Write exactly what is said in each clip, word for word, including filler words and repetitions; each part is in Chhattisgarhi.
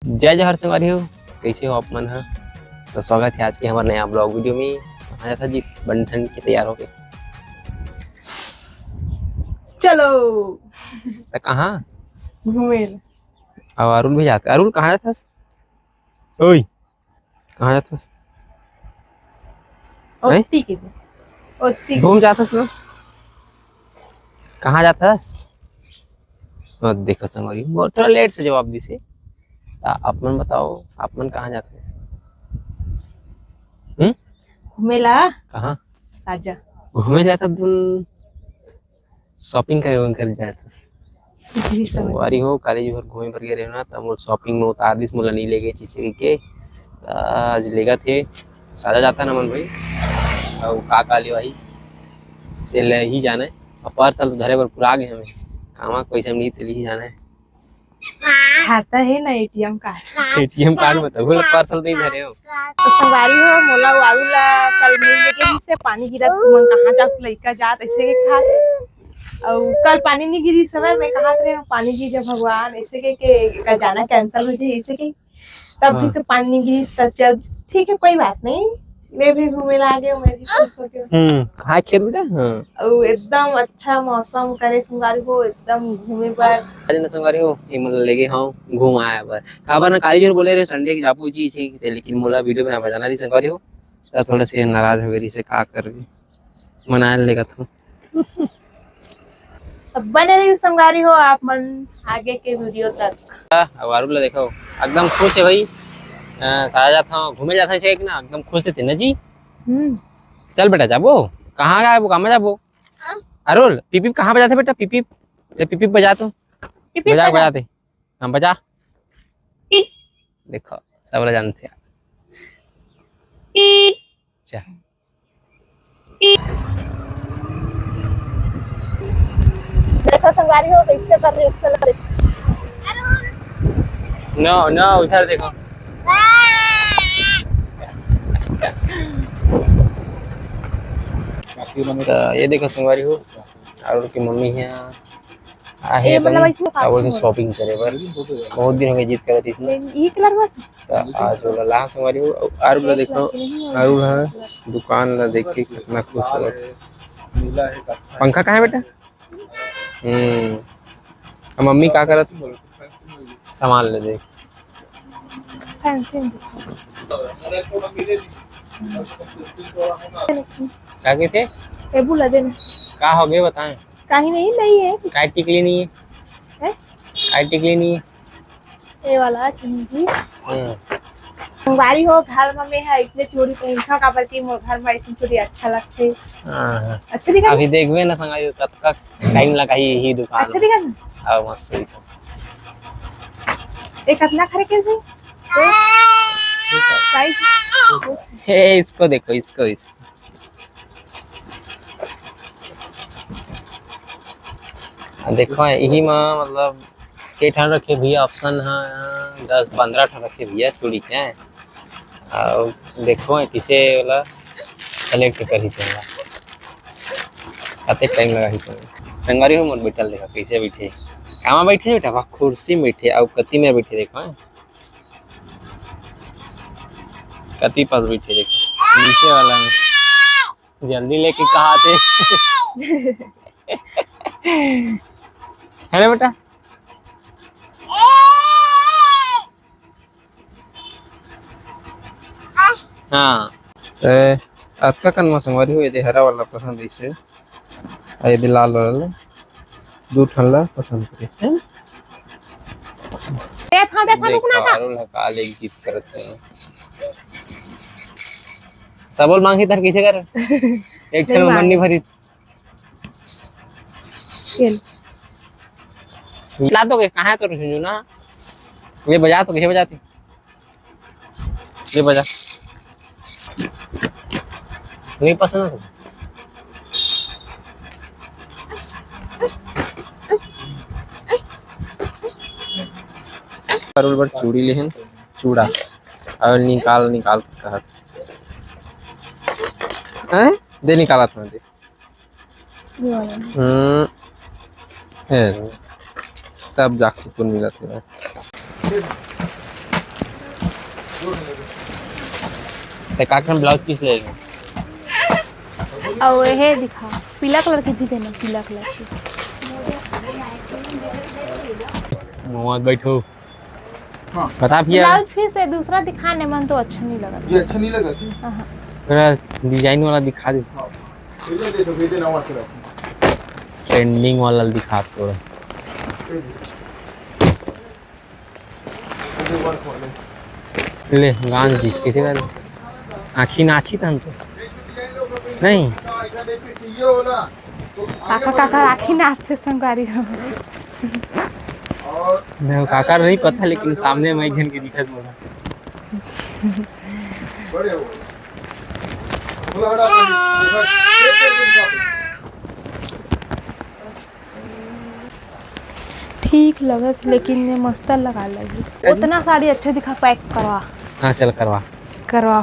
जय जोहार संगवारी हो, कैसे हो आप मन ह? तो स्वागत है आज के हमारे नया ब्लॉग वीडियो में। कहाँ जाता जी बन ठन के तैयार होके? चलो। त कहाँ? घूमे। अब अरुण भी जाता। अरुण कहाँ जाता? ओए, कहाँ जाथस? हैं? ओत्ती के दे। ओत्ती के। घूम जाथस ना? कहाँ जाथस? मत देखो संगवारी, मोर थोड़ा लेट से जवाब दिसे। आ, आप मन बताओ, आप मन कहाँ जाथो? हम्म? घूमे ला। कहाँ? साजा। घूमे जाथस तुम? शॉपिंग करे उन कर जाए त। जी, समझ। संगवारी हो, काली जो हर घूमे बर गे रहे ना, त मोर शॉपिंग में उतार दिस, मोला नहीं लेगे चीज के, के। त आज लेगा थे, साजा जाता ना मन भाई। अउ का का लेवाही, ते ले ही जाना है। अउ पार्सल धरे बर पुरा गे हमें, कामा पैसा मिली ते ले ही जाना है। खाता है ना एटीएम कार्ड। एटीएम कार्ड में तो बोला पार्सल नहीं धरे हो। तो संगवारी हो, मोला वारू ला कल मिल लेके जिससे पानी गिरत, मन कहाँ जात, लइका जात, ऐसे के खात। और कल पानी नहीं गिरी समय मैं कहाँ रहे हूँ, पानी गिर जा भगवान, ऐसे के, के कल जाना कैंसिल हो जाए, ऐसे के। तब हाँ। भी से पानी नहीं गिरी, तब चल, ठीक है, कोई बात नहीं। मैं भी घूमे ला आ गया हूँ, मैं भी खुश हो गया हूँ। हम्म, कहाँ खेत बेटा? हाँ। अउ एकदम अच्छा मौसम करे संगवारी हो, एकदम घूमे बर। अरे ना संगवारी हो, ये मतलब लेगे हूँ घूम आए बर। काबर ना काली जोर बोले रहे संडे के जाबो जी, जी, लेकिन मोला वीडियो बना बजाना दी संगवारी हो। त थोड़ा से नाराज हो गई से का कर भी मनाए लेगा था। अब बने रही संगवारी हो आप मन आगे के वीडियो तक। अब अरुण ला देखो, एकदम खुश है भाई। अ, सारा जात हूँ, घूमे जात हूँ, ना एकदम खुश थे ना जी। हम्म। चल बेटा जाबो। कहाँ गए वो, कहाँ जाबो? हाँ। अरुण, पीपी कहाँ बजाते बेटा? पीपी, ये पीपी बजा तो। पीपी बजा, बजा। बजाते। हाँ, बजा। पी। देखो, सब ला जानते हैं। पी। अच्छा। पी। देखो संगवारी हो, कैसे कर रही है, चलो। No, no, उधर देखो। तो ये देखो संगवारी हो, अरुण की मम्मी है। आहे ए, मतलब, अपन ऐसे का बोलथे, शॉपिंग करे बर। बहुत दिन हो गए जिद करत रहिस ना। ये कलर में? त आज वाला लास्ट वाली हो, अरुण ला देखो, अरुण ह दुकान ला देख के कितना खुश हो। पंखा कहाँ है बेटा? हम्म। अब मम्मी का करत? सामान ले देख। फैंसी में। का कहते? टेबुल ला देना। का हो गए बताएं? कहीं नहीं, नहीं है। काय टिकली नहीं है? हैं? काय टिकली नहीं है? ये वाला चुन्नी जी। हम्म। संगवारी हो, घर में मैं है इतने चूड़ी पहनता, काबर कि मोर घर में इतनी चूड़ी अच्छा लगते। हाँ, हाँ। अच्छा दिखा? अभी देखबे ना संगवारी, कतका टाइम लगा ही, ही दुकान अच्छा में। दिखा ना? हाँ, मस्त दिखा। ये कितना खरीदे थे? तो साइज? ए, इसको देखो, इसको, इसको। आ, देखो, यही मा, मतलब, के ठन रखे भैया, ऑप्शन है, दस पंद्रह ठन रखे भैया, चूड़ी के। अउ देखो, किसे वाला सेलेक्ट करही तेला। कतेक टाइम लगाही तेला। संगवारी हो, मोर बैठल देखा, कैसे बैठे। कामा बैठे बेटा? वाह, कुर्सी में बैठे, अउ कति में बैठे, देखो, हैं। कति पास बैठे, देखो, नीचे वाला में। जल्दी लेके कहा थे। है ना बेटा? हाँ। ए, अतका कन मा संगवारी हो, ये दे हरा वाला पसंद इसे। आ, ये दे लाल वाला ले। दू ठन ला पसंद करे। देख, हाँ, देख, हाँ, रुक ना, देखा, का? अरुण ह का ले जिद करत हे। सबो ल मांगी तर कइसे कर? एक ठन नहीं मन नहीं मांगे। भरी। खेल। ला तो के, कहाँ है तोर झुनझुना? ये बजा तो, कैसे बजाती? ये बजा। नहीं पसंद है तुमको? अरुण बर चूड़ी लेहन, चूड़ा। अउ निकाल, निकाल के कहत। हैं? दे निकालत हूँ, दे। ये वाला। हम्म। ए, तब जाके सुकून मिलत हे। ते का कन ब्लाउज पीस ले? अउ ये दिखा, पीला कलर के भी देना, पीला कलर के। मत बैठो। हाँ। बता भैया। ब्लाउज पीस से दूसरा दिखा ने, मन तो अच्छा नहीं लगा। ये अच्छा नहीं लगा थी? हाँ। थोड़ा डिजाइन वाला दिखा दे। हाँ। ये दे दो, ये दे, नवा चला। ट्रेंडिंग वाला दिखा थोड़ा। ये दे। ले, गांज दिस, कैसे कर? आँखी नाची तन तो। नहीं। काका, काका, आँखी नाचते संगवारी हो। नहीं, काका नहीं पता, लेकिन सामने मैं एक जन के दिखत मोला। ठीक लगत, लेकिन ये मस्त लगा लगी। उतना साड़ी अच्छा दिखा, पैक करवा। हाँ, चल करवा। करवा।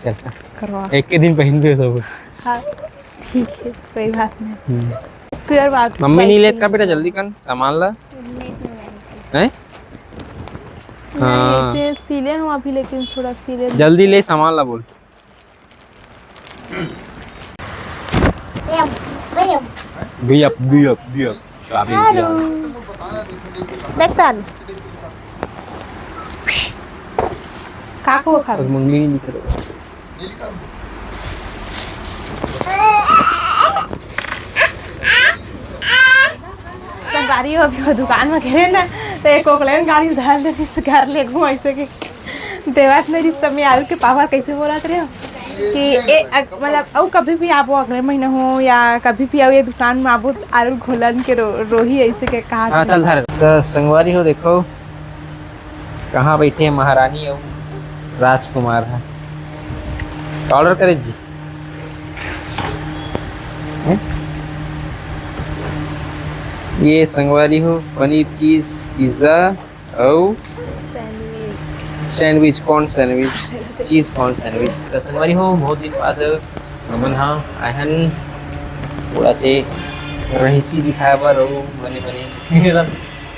चल। करवा। एक के दिन पहन ले सब। हाँ, ठीक है, कोई बात नहीं। हम्म। फिर बात मम्मी नहीं लेत का बेटा, जल्दी कर, सामान ला। हैं? नहीं, हाँ। इसे सिले हम अभी, लेकिन थोड़ा सिले। जल्दी ले, सामान ला बोल। बियप, बियप, बियप। चाबी हेलो। दिया। देख तन। काको खा। और मंगली नहीं दिख रहा। संगवारी हो, अभी वो दुकान में गए ना, तो एक ओकलेन गाड़ी उधार ले, इस घर ले घूम ऐसे के। देवास में रिश्ता में आलू के पावर कैसे बोलत रहे हो कि ए, अग-, मतलब, अउ कभी भी आप वो अगले महीने हो या कभी भी आओ ये दुकान में आबो, आलू घोलन के रो-, रोही ऐसे के कहा हाँ, था। चल धर। तो संगवारी हो, देखो कहाँ बैठे हैं महारानी और राजकुमार है। ऑर्डर करे जी। हैं? ये संगवारी हो, पनीर चीज पिज्जा। अउ सैंडविच। सैंडविच, कौन सैंडविच? चीज कौन सैंडविच? तो संगवारी हो, बहुत दिन बाद हमन हा आए हन थोड़ा से रहीसी दिखाए बर अउ बने बने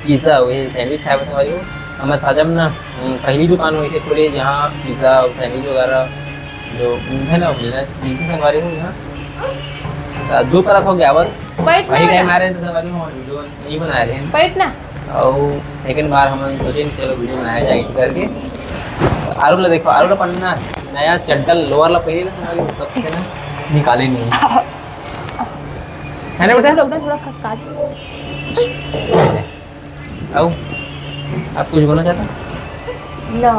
पिज्जा अउ ये सैंडविच खाए बर। संगवारी हो, हमर साजा में ना, उम, पहली दुकान वैसे खोले जहाँ पिज्जा अउ सैंडविच वगैरह जो है ना, मिलना, मिलते संगवारी हो यहाँ। तो दो तरफ हो गया बस। बैठ ना वही टाइम बेटा। आ रहे हैं तो संगवारी हो, वीडियो नहीं बना रहे हैं। बैठ ना। अउ सेकंड बार हमन सोचे कि चलो वीडियो बनाया जाए इस करके। आरू ला देखो, आरू ला पहनना नया चड्डा लोअर ला पहने ना, हमारे सब के ना निकाले नहीं। है ना बेटा? थोड़ा, थोड़ा खसका दे। अउ आप कुछ बोलना चाहता? ना।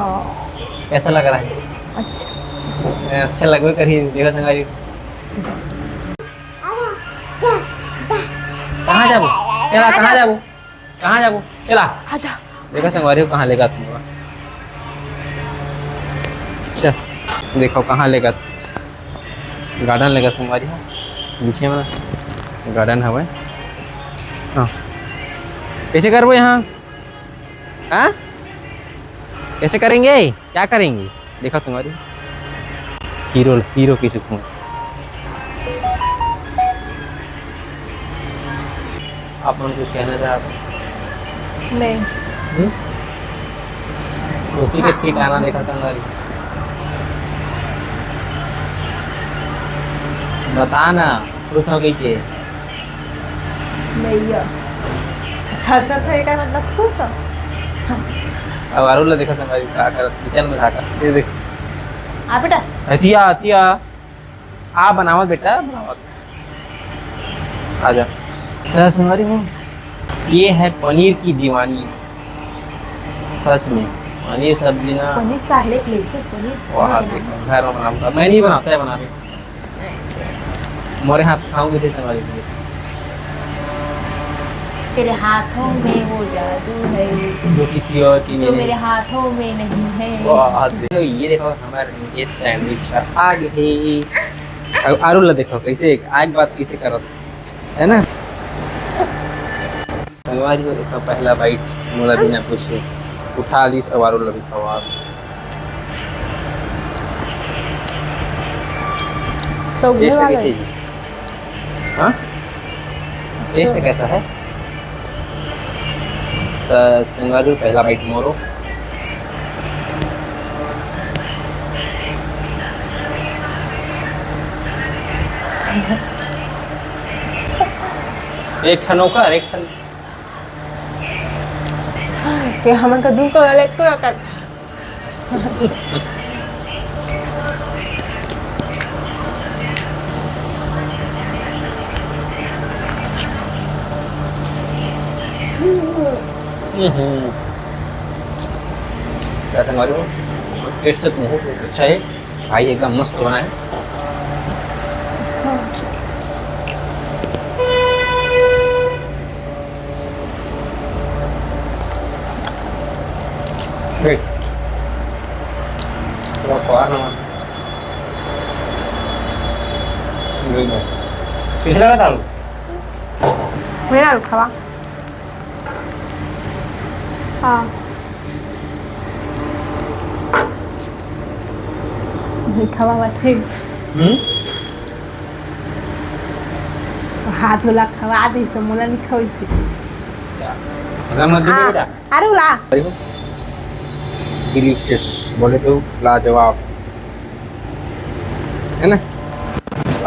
कैसा लग रहा है? अच्छा। ए, अच्छा लगबे करही, देखा संगवारी। कहाँ जाबो? चला, कहाँ जाबो? कहाँ जाबो? चला। आजा। देखा संगवारी हो, कहाँ लेगा तुमको? चल, देखो कहाँ लेगा। गार्डन लेगा संगवारी हो, पीछे में गार्डन हवे। हाँ, कैसे करबो यहाँ? हाँ, कैसे करेंगे? क्या करेंगे? देखा तुम्हारी हीरो, हीरो किसे फोन। आप मन कुछ कहना चाहते? नहीं। हम्म? खुशी के ठिकाना देखा संगवारी। बता ना, खुश हो गई के? भैया, हंसत है का मतलब खुश हो? अब आरू ला देखा संगवारी का करत, किचन में था का। ये देख। आ बेटा। अतिया, अतिया। आ बनावत बेटा, बनावत। आजा। तो संगवारी हो, ये है पनीर की दीवानी। सच में, पनीर सब्जी ना। पनीर का लेके, लेके पनीर वाह, बनाना। देखो, घर में बनाऊंगा। मैं नहीं बनाता है, बना के। मोरे हाथ खाऊंगी थे संगवारी हो। तेरे हाथों में वो जादू है जो किसी और की जो नहीं। मेरे हाथों में नहीं है। वाह, देखो, ये देखो, हमारे ये सैंडविच आ गए। अब आरू ला देखो, कैसे आग बात कैसे करत, है ना? संगवारी हो, देखो, पहला बाइट मोला बिना पूछे उठा दिस, अब आरू ला भी खवा। सब टेस्ट वाला कैसे है। जी? हाँ? टेस्ट कैसा है? तो संगवारी, पहला बाइट मोरो। एक ठन ओकर, एक ठन ये हमन का दू को अलग को कर। हम्म। क्या था हमारे को? टेस्ट तो बहुत अच्छा है भाई, एकदम मस्त बनाया है। देख, थोड़ा पहाड़ ना। पिछला का दारू। मेरा खावा। हाँ। खवावत हे। हम्म? हाथ वाला खवा दे, से मोला नहीं खवाई से। अरे मत दे हाँ, बेटा। अरे उला। डिलीशियस, बोले तो लाजवाब, है ना?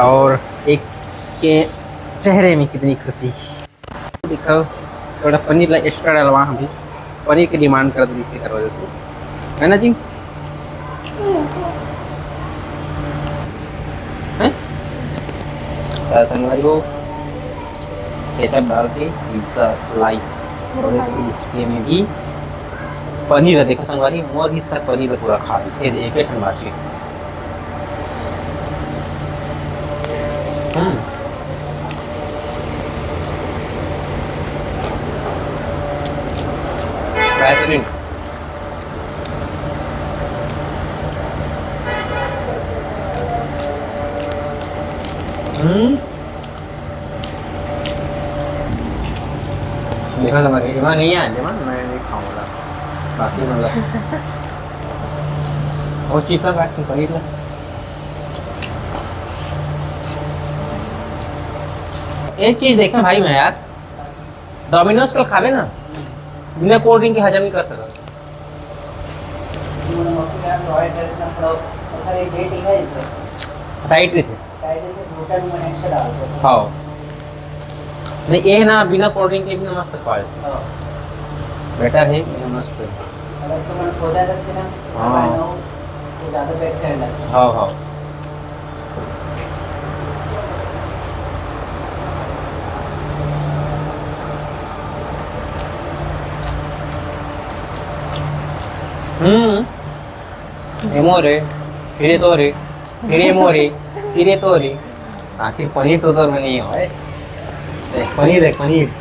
और एक के चेहरे में कितनी खुशी। देखो, थोड़ा पनीर ला एक्स्ट्रा डलवा, हम भी पनीर की डिमांड करत रहिस, तेकर वजह से, है ना जी? हैं? त संगवारी हो, केचप डाल के पिज्जा स्लाइस और एक इसके में भी पनीर है। देखो संगवारी, मोर हिस्सा पनीर पूरा खा दिस, एक, एक ठन बाची। हम्म। बेहतरीन। हम्म। देखा था मैं, मैं नहीं आया, मैं, मैं नहीं खाऊंगा बाकी, मतलब। और चिकन रख के पनीर ला। एक चीज देखे भाई मैं यार, डोमिनोज कल खाबे ना, बिना कोल्ड ड्रिंक के हजम नहीं कर सकत। टाइट रहिथे। हाँ। नहीं, ये ना बिना कोल्ड ड्रिंक के भी ना मस्त खवा लेथे। हाँ। बेटर है, ये मस्त है। अगर सामान खोदा करके ना, हाँ। खाना हो, तो ज्यादा बेटर है ना। हाँ, हाँ। हम्म। एमो रे, फिर ये तो रे, फिर एमो रे, फिर ये तो रे। आखिर पनीर तो उधर में नहीं है। पनीर है, पनीर।